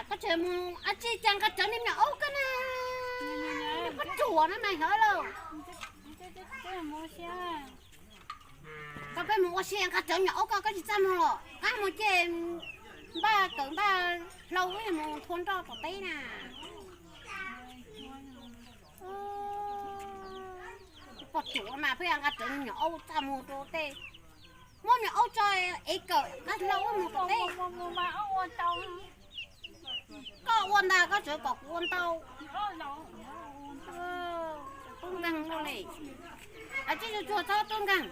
Koj tseem mus ab tsi cas nqa rawv niag me nyuam aub koj na? Koj ruam no mas xyov lauj. Tau peb mus ua si nqa rawv me nyuam aub koj, koj tsis txaj muag los qab mus ces npaj kawm npaj hlau mus thua nroj tom teb na. Poj ruam mas peb nqa rawv me nyuam aub txaj muag rau tej, muab me nyuam aub tso ev kawm nqaj hlau mus tom teb. Koj ua ntag, koj tseem kom kuv ua ntau. Tub nkeeg no ne, tsis tsuag txhob tub nkeeg.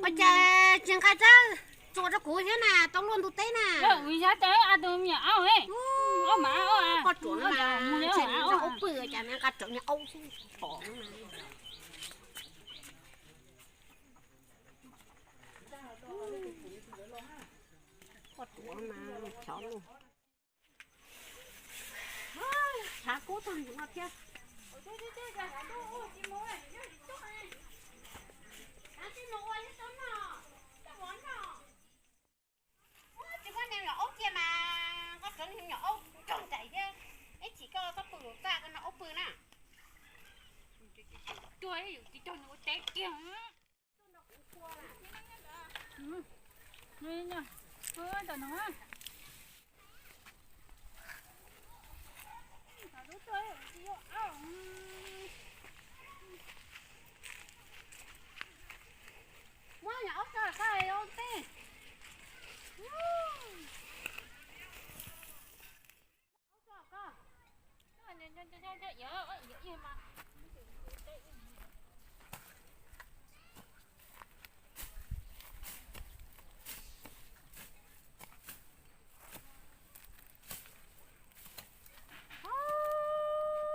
Ua cas tsis nqa rawv txuas rau kuv thiab na, tau luaj ntug teb na. Poj ruam no, ub pw cas nqa rawv niag aub xwb pom. Poj ruam mas xyov lauj. Tshav kub tag no thiab. Tsis muab me nyuam aub cia mas nqa rawv me nyuam aub nrog nraim thiab. Ib chim koj txhob pw lus txaj koj nrog aub pw na. Tuag yus tsis cog nws ua teb kiag. Muab nyuam aub tso koj ua teb.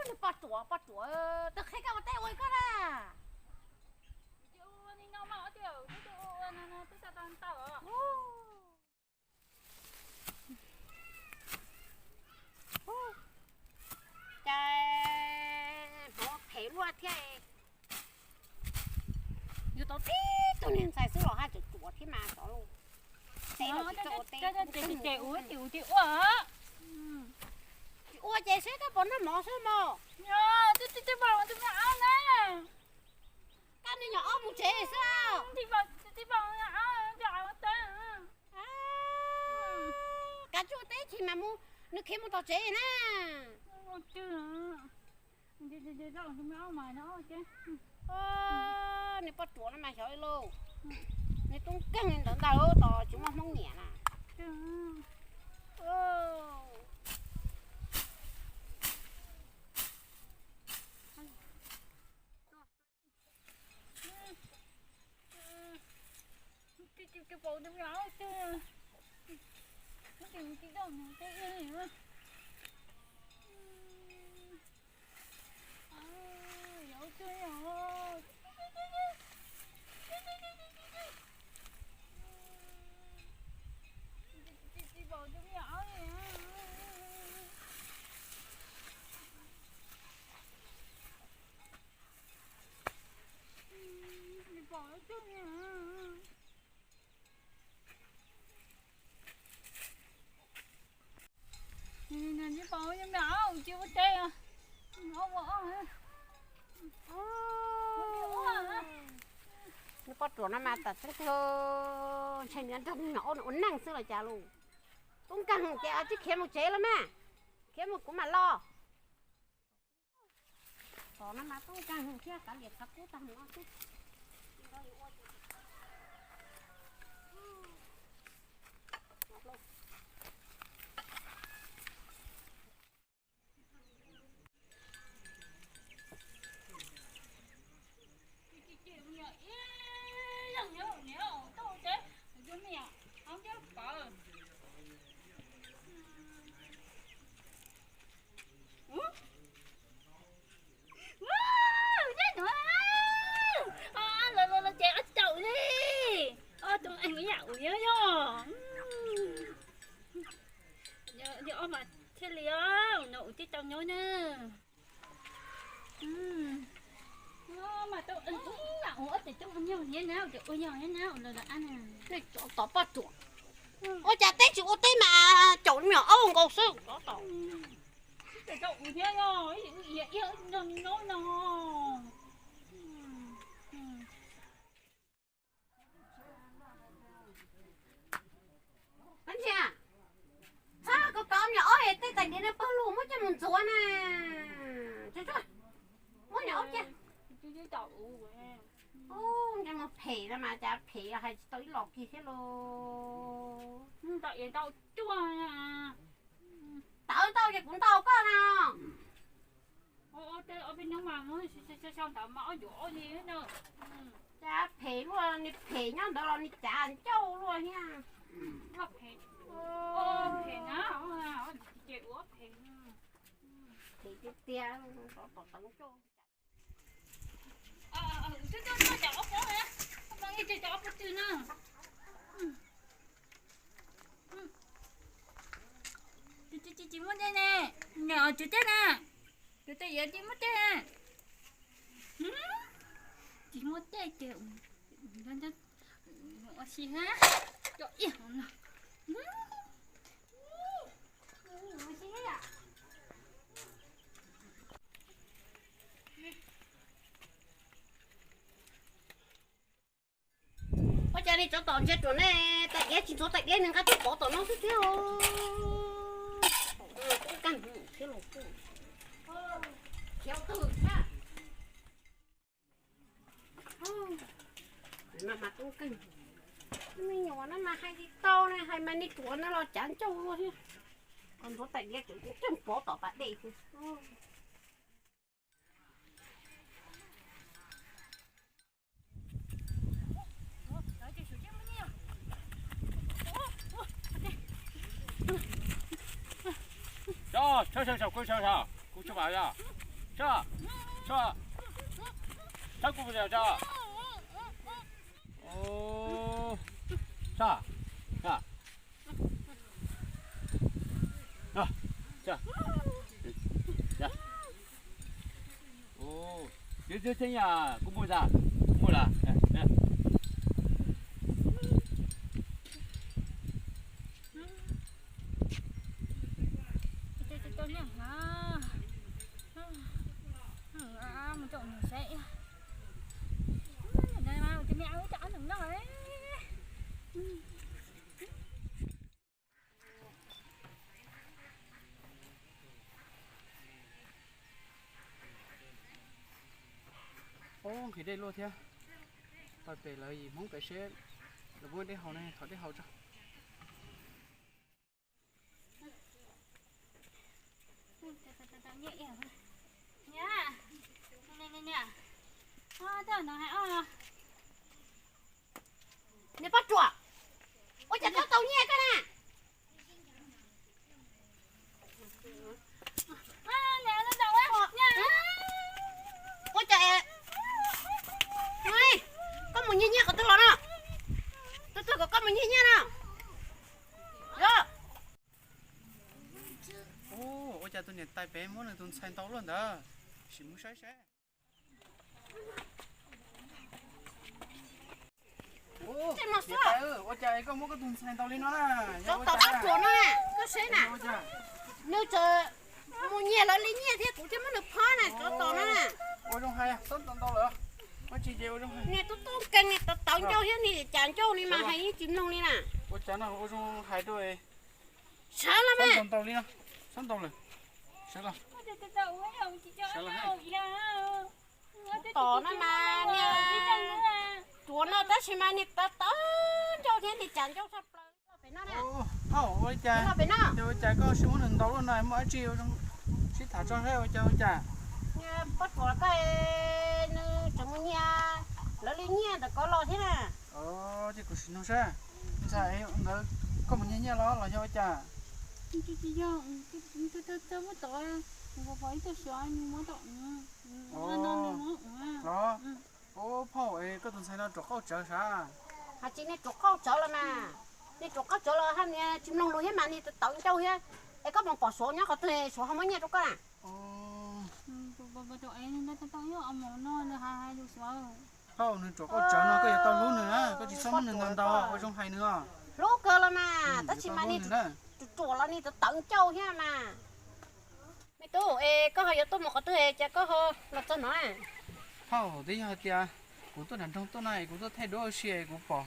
Nws poj ruam, poj ruam, tus qhia koj ua teb ua koj na. Cas hnov phem luaj thiab. Yus tau tib tug niag ntxhais xwb los haj tseem ruam thiab mas xyov lauj. Tsis ua ces seb koj puas noj mov xwb mog. Koj niag nyuam aub mus tsev xwb. Kav tsij ua teb chim mas mus, nws khiav mus tom tsev na. Nws poj ruam no mas xyov li lauj. Nws tub nkeeg li ntawd ntag, tos tsis muaj Hmoob nyiam na. Nws poj ruam no mas tam tseeb tiag, ntshe nws nrog me nyuam aub ua neej xwb los cas lauj. Tub nkeeg ces tsis khiav mus tsev los mas, khiav mus kuv mam los. Tom no mas tub nkeeg thiab kav liam tshav kub tag no xwb. Los los los ces ob caum li. Ob tug me yam ua yog yog. Yog ob mas thiaj li os, no ua tib tau nyob na. Mas tau ib yam ua ob teg coob ua nyuag thiab na, ua nyuag thiab na, lawv lawv ab na. Nej tsov tom poj ruam. Ua cas teb tsis ua teb mas caum me nyuam aub nkaus xwb. Tau ua thiab no, ib no no. Koj ntsia, txhob kov kov me nyuam aub es tej tais diav no pawg lug muab coj mus ntxuav na. Muab me nyuam aub coj. Ub, ntsej muag phem no mas cas phem hais tsis tau ib los kiag thiab los. Tawv ntau ces kuv ntaus koj no. Cas phem luaj, nws phem nyob ntawd los nws cav ncauj luaj thiab. Phem tiag tiag, tom tom ncauj. Tsis tsis muaj dej ne, niam tsis teb na, tus tej yuav tsis muaj dej na, tsis muaj dej ces ua si ha, cov ib hov no. Ua cas nej tsov tom ntsia ruam ne, tais diav tsis ntxuav tais diav nws nqa tuaj pov tom no xwb thiab. Tub kag thiab los kuj khiav twg thiab. Me nyuam no mas hais tsis tau ne, hais mas nej ruam no los cav ncauj luaj thiab. Koj ntxuav tais diav tseem pov tom pas dej xwb. Tso, tso, tso, kuv tso, tso, kuv tso, tso, tso, kuv tso, tso. Tso, tso. Kuv mus, kuv mus lawm. Ub, nqhis dej luaj thiab. Tau pem lawv yim Hmoob pem seb lawv muab dej haus ne, thov dej haus tso. Niam, niam, niam, niam. Niam poj ruam, ua cas koj tau nyiaj koj na? Ua cas, koj mus nyiag nyiaj qhov twg los no? Twb twb kom koj mus nyiag nyiaj no. Ua cas tus niam tais pem muab nws tus ntxhais ntaus luaj ntawd? Sim mus saib saib. Ua cas koj muab koj tus ntxhais ntaus li no na? Tsov tom poj ruam no na, koj saib na. Nws tseem mus nyiag lawv li nyiaj thiab kuv thiaj muab nws phob na, tsov tom no na. Ua zoo hais, txhob ntaus lawm. Niag tub tub nkeeg, niag tau ncauj thiab niag cas ncauj li mas hais yeej tsis mloog li na. Ua cas no ua zoo hais rau. Sawv los mas. Txhob ntaus li no, txhob ntaus lawm. Sawv los. Tom no mas niag ruam no tab sis mas niag tau ncauj thiab niag cas ncauj tshaj plaws. Phauj, ua li cas, ua cas koj sim muab nws ntaus luaj no, muaj dab tsi sib tham tso saib ua cas ua cas. Poj ruam koj, nws tseem mus nyiag lawv li nyiaj ntawm ko los thiab na. Ces kuv sim nug saib, ntxhais ntawd koj mus nyiag nyiaj los los yog ua cas? Tsis yog, tau muab tom, pom ib tug suav nws muab tom. Los, ua phauj, koj tus ntxhais no ruam qauj tsawv sav? Hais tsis niag ruam qauj tsawv los mas, niag ruam qauj tsawv los hais niag tsis mloog lus thiab mas niag tau ncauj thiab. Es koj mus pom suav nyob qhov twg, suav ho muab nyiaj rau koj na? Rau es nws nrog tau ib ob mus no nws hais hais lus xwb. Phauj, nws ruam koj tsawv no koj yuav tau hlub nws na, koj tsis txhob muab nws ntaus ntaus, ua zoo hais nws os. Hlub kawg los mas, tab sis mas nws ruam ruam los nws tawv tawv ncauj thiab mas. Me tub, es koj ho yuav tuaj mus qhov twg es cas koj ho los txog no? Phauj, twb yog hais tias kuv tuaj nram nroog tuaj no es kuv tuaj thaij duab ua si es kuv pom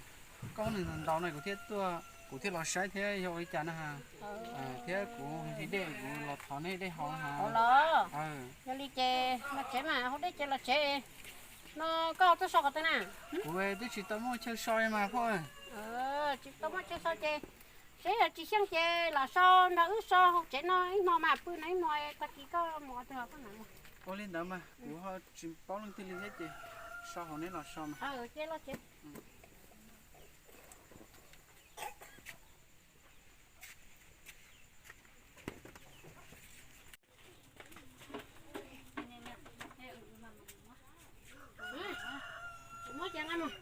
koj muab nws ntaus ntaus no kuv thiaj tuaj, kuv thiaj los saib thiab yog ua li cas na. Thiab kuv nqhis dej kuv los thov neb dej haus na. Los, yog li ces los tsev mas, haus dej ces los tsev. No koj tuaj so qhov twg na? Kuv twb tsis tau muaj chaw so mas phauj. Tsis tau muaj chaw so ces seb yog tsis xyeej ces los so nrog wb so hauv tsev no ib hmo mas pw no ib hmo, tag kis koj mus qhov twg koj mam mus. Ua li ntawd mas kuv ho tsis paub leej twg li thiab ces so hauv neb los so mas. Ces los tsev. Muab cov nqa mus.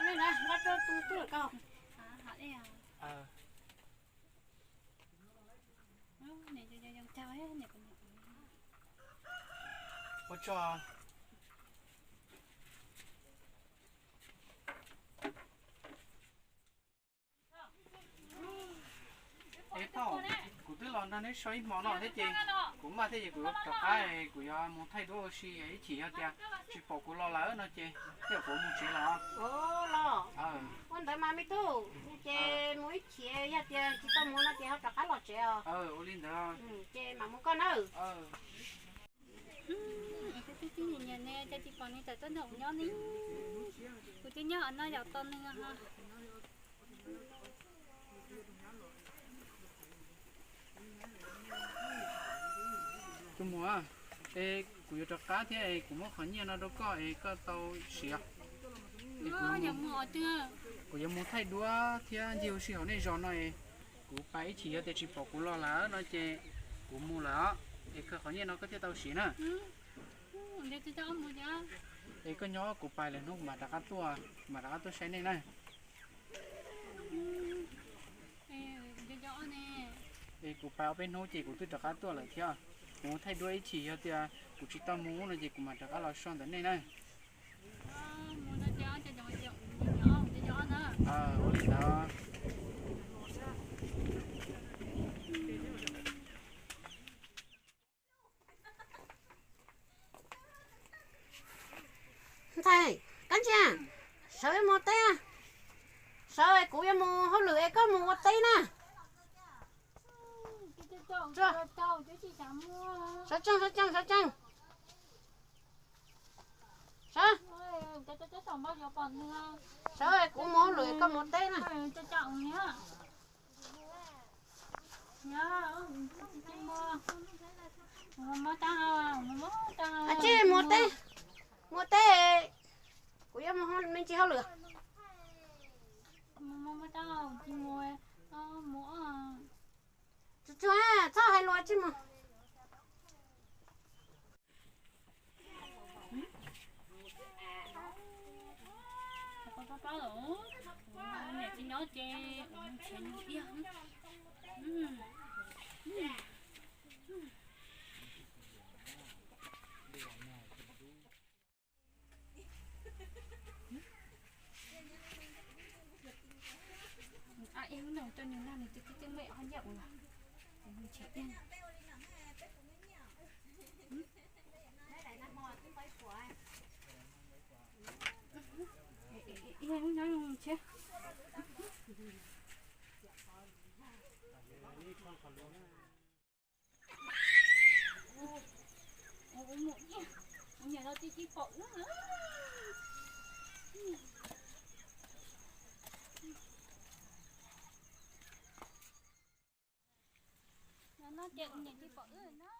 Nqa rau tus tub lawm koj. Ua tsaug. Es phauj, kuv twb los nrog neb so ib hmo no thiab ces kuv maj thiab ces kuv rov qab, kuv yuav mus thaij duab ua si, ib chim yog tias tsis pom kuv los lawm no ces thiaj kuv mus tsev los. Los, ua ntawd mas me tub, ces mus ib chim yog tias tsis tau mus no ces ho rov qab los tsev os. Ua li ntawd. Ces mam mus koj nawb. Twb twb nyiam nyiam ne, cas tsis pom nws tawm tuaj nrog kuv nyob ne. Kuv twb nyob no yaum tos nws. Tus muam, es kuv yuav rov qab thiab es kuv muab qhov nyiaj no rau koj es koj tau siv. Kuv yuav mus thaij duab thiab ncig ua si hauv nej zos no es kuv pais ib chim yog tias tsis pom kuv los lawm no ces kuv mus lawm os, es koj qhov nyiaj no koj thiaj tau siv na. Es koj nyob kuv pais lwm hnub kuv mam rov qab tuaj, kuv mam rov qab tuaj saib nej na. Es kuv pais ob peb hnub ces kuv twb rov qab tuaj lawm thiab. Kuv thaij duab ib chim yog tias kuv tsis tau mus no ces kuv mam rov qab los so ntawm nej na. Ua li ntawd. Ntxhais, kab ntsia, sawv mus teb, sawv es kuv yuav mus hauj lwm es koj mus ua teb na. Sawv tsees, sawv tsees, sawv tsees. Sawv, sawv es kuv mus hauj lwm es koj mus teb na. Tsis mus teb, mus teb, kuv yuav mus me ntsis hauj lwm. Tsuag tsuag, txhob hais lus tsis mus. Niam tsis nyob ces mus nrhiav nws iag. Ib hnub no coj nws noj nws twb twb twb muaj ib ob yam ua los nws nrhiav iag. Ib hnub no nrhiav. Mus ib, mus nyiam no tsis tsis pom wb. No no ces mus nyiam tsis pom wb no.